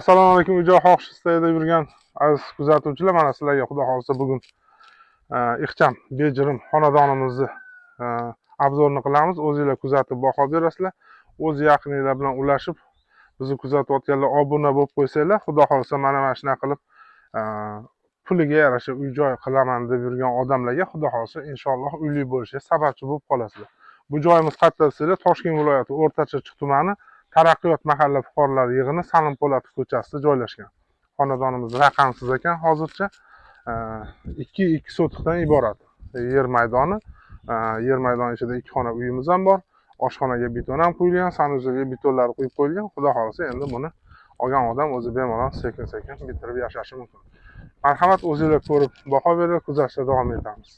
Assalomu alaykum, uy joy xohishida yurgan aziz kuzatuvchilar. Mana sizlarga, xudo xohlasa, bugun ixcham, bejirim xonadonimizni обзор ini qilamiz. O'zinglar kuzatib baho berasizlar. O'z yaqininglar bilan ulashib, bizni kuzatayotganlar obuna bo'lib qo'ysanglar, xudo xohlasa, mana shunaqa qilib puliga yarasha uy joy qilaman deb yurgan odamlarga, xudo xohlasa, inshaalloh uyli bo'lishiga sababchi bo'lib qolasizlar. Bu joyimiz qayerda desanglar, Toshkent viloyati, O'rta Chirchiq tumani, Taraqqiyot mahalla fuqarolar yig'ini, Salim Po'latov ko'chasida joylashgan. Xonadonimiz raqamsiz ekan hozircha. 2,2 sotixdan iborat yer maydoni. Yer maydoni ichida ikki xona uyimiz ham bor. Oshxonaga beton ham quyilgan, санузел ga betonlar quyib qo'yilgan. Xudo xohlasa, endi buni olgan odam o'zi bemalol sekin sekin bitirib yashashi mumkin. Marhamat, o'zinglar ko'rib baho berib, kuzatishda davom etamiz.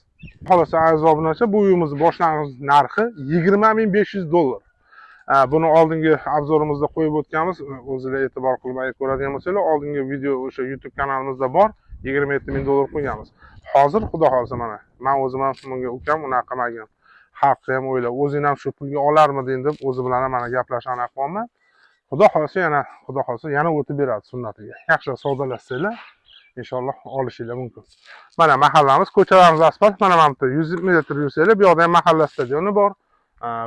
Xohlasa, aziz obunachi, bu uyimizni boshlang'ich narxi 20 500 dollar. Buni oldingi обзор imizda qo'yib o'tganmiz. O'zinglar e'tibor qilib agar ko'radigan bo'lsanglar, oldingi video o'sha YouTube kanalimizda bor. 27 ming dollar qo'yganmiz. Hozir, xudo xohlasa, mana man o'zim ham bunga, ukam, unaqa qilmagin, xalqni ham o'yla, o'zing ham shu pulga olarmiding deb o'zi bilan ham mana gaplashib anaqa qilyapman. Xudo xohlasa, yana, xudo xohlasa, yana o'tib beradi sunnatiga. Yaxshi savdolashsanglar, inshaalloh olishinglar mumkin. Mana mahallamiz, ko'chalarimiz asfalt. Mana bu yerda 100 metr yursanglar, bu yoqda ham mahalla stadioni bor.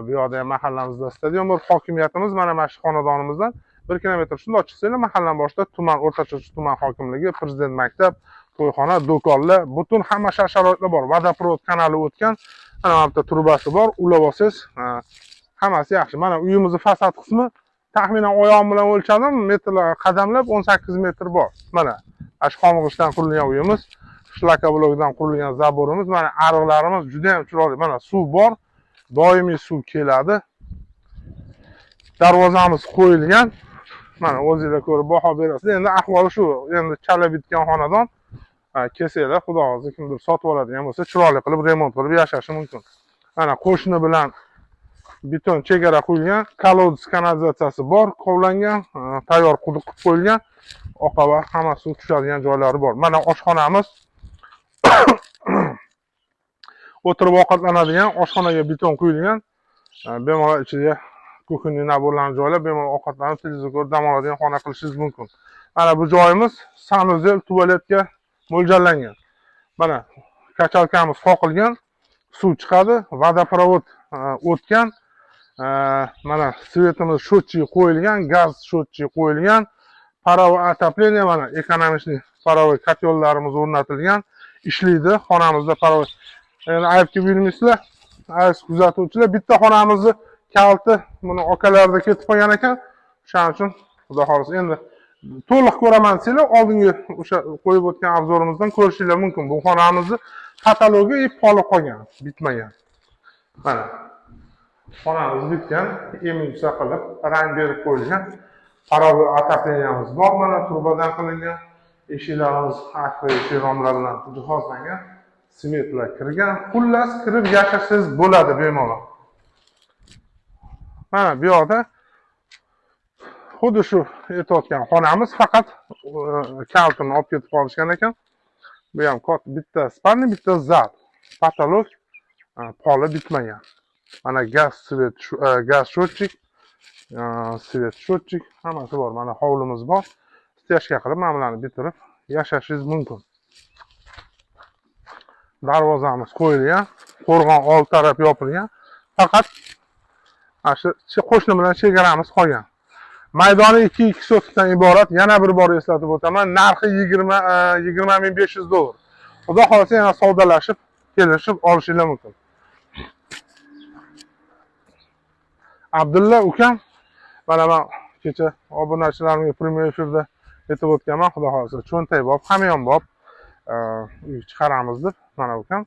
Bu yoqda ham mahallamizda stadion bor. Hokimiyatimiz mana shu xonadonimizdan 1 kilometr shundoq chiqsanglar, mahallani boshida tuman, O'rta Chirchiq tuman hokimligi, prezident maktab, to'yxona, do'konlar, butun hamma shart sharoitlar bor. Водопровод kanali o'tgan. Mana bu yerda trubasi bor, ulab olsangiz, hammasi yaxshi. Mana uyimizni fasad qismi, taxminan oyog'im bilan o'lchadim, metrlar, qadamlab 18 metr bor. Mana shu xom g'ishtdan qurilgan uyimiz, шлакоблок dan qurilgan забор imiz, mana ariqlarimiz juda ham chiroyli. Mana suv bor, doimiy suv keladi. Darvozamiz qo'yilgan. Mana o'zinglar ko'rib baho berasizlar. Endi ahvoli shu, endi chala bitgan xonadon. Kelsanglar, xudo xohlasa, kimdir sotib oladigan bo'lsa, chiroyli qilib remont qilib yashashi mumkin. Mana qo'shni bilan beton chegara qo'yilgan, колодец kanalizatsiyasi bor, kovlangan, tayyor quduq qilib qo'yilgan, oqava, hamma suv tushadigan joylari bor. Mana oshxonamiz, o'tirib ovqatlanadigan oshxonaga beton quyilgan. Bemalol ichiga кухонный набор larni joylab, bemalol ovqatlanib, televizor ko'rib dam oladigan xona qilishingiz mumkin. Mana bu joyimiz санузел, tualetga mo'ljallangan. Mana качалка miz qoqilgan, suv chiqadi, водопровод o'tgan. Mana свет imiz, счетчик qo'yilgan, gaz счетчик qo'yilgan, паровой отопление, mana экономичный паровой котел larimiz o'rnatilgan, ishlaydi xonamizda паровой. Endi aybga buyurmaysizlar, aziz kuzatuvchilar, bitta xonamizni kaliti buni okalarida ketib qolgan ekan. O'shaning uchun, xudo xohlasa, endi to'liq ko'raman desanglar, oldingi o'sha qo'yib o'tgan обзор imizdan ko'rishinglar mumkin. Bu xonamizni потолок i poli qolgan, bitmagan. Mana xonamiz bitgan, emulsiya qilib rang berib qo'yilgan. Паровой отопление miz bor, mana trubadan qilingan. Eshiklarimiz akfa eshik romlar bilan jihozlangan, свет lar kirgan. Xullas, kirib yashasangiz bo'ladi bemalol. Mana bu yoqda xuddi shu aytayotgan xonamiz, faqat kalitini olib ketib qolishgan ekan. Bu ham bitta спальный, bitta zal, потолок poli bitmagan. Mana gaz, свет, gaz счетчик, свет счетчик, hammasi bor. Mana hovlimiz bor, стяжка qilib, mana bularni bitirib yashashingiz mumkin. Darvozamiz qo'yilgan, qo'rg'on old taraf yopilgan, faqat mana shu qo'shni bilan chegaramiz qolgan. Maydoni 2,2 sotixdan iborat. Yana bir bor eslatib o'taman, narxi 20 500 dollar. Xudo xohlasa, yana savdolashib, kelishib olishinglar mumkin. Abdulla ukam, mana man kecha obunachilarimga прямой efirda aytib o'tganman, xudo xohlasa, cho'ntakbop, hamyonbop uy chiqaramiz deb. Mana ukam,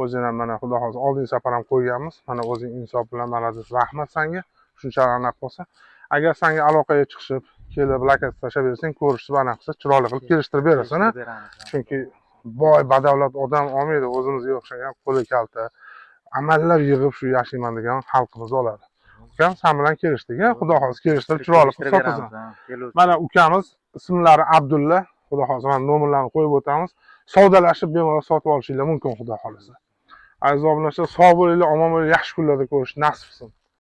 o'zing ham, mana, xudo xohlasa, oldingi safar ham qo'yganmiz. Mana o'zing insof bilan, молодец, rahmat sanga. Shunchalik anaqa bo'lsa, agar sanga aloqaga chiqishib, kelib lokatsiya tashlab bersang, ko'rishib, anaqa qilsa, chiroyli qilib kelishtirib berasan, a? Beramiz. Chunki boy badavlat odam olmaydi, o'zimizga o'xshagan qo'li kalta, amallab yig'ib shu yashayman degan xalqimiz oladi. Ukam, san bilan kelishdik, a? Xudo xohlasa, kelishtirib, chiroyli qilib Kelishtirib sotasan. beramiz, ha, keluvchi. Mana ukamiz, ismlari Abdulla. Xudo xohlasa, mana nomerlarni qo'yib o'tamiz, savdolashib bemalol sotib olishinglar mumkin, xudo xohlasa. Aziz obunachilar, sog' bo'linglar, omon bo'linglar, yaxshi kunlarda ko'rish nasib qilsin.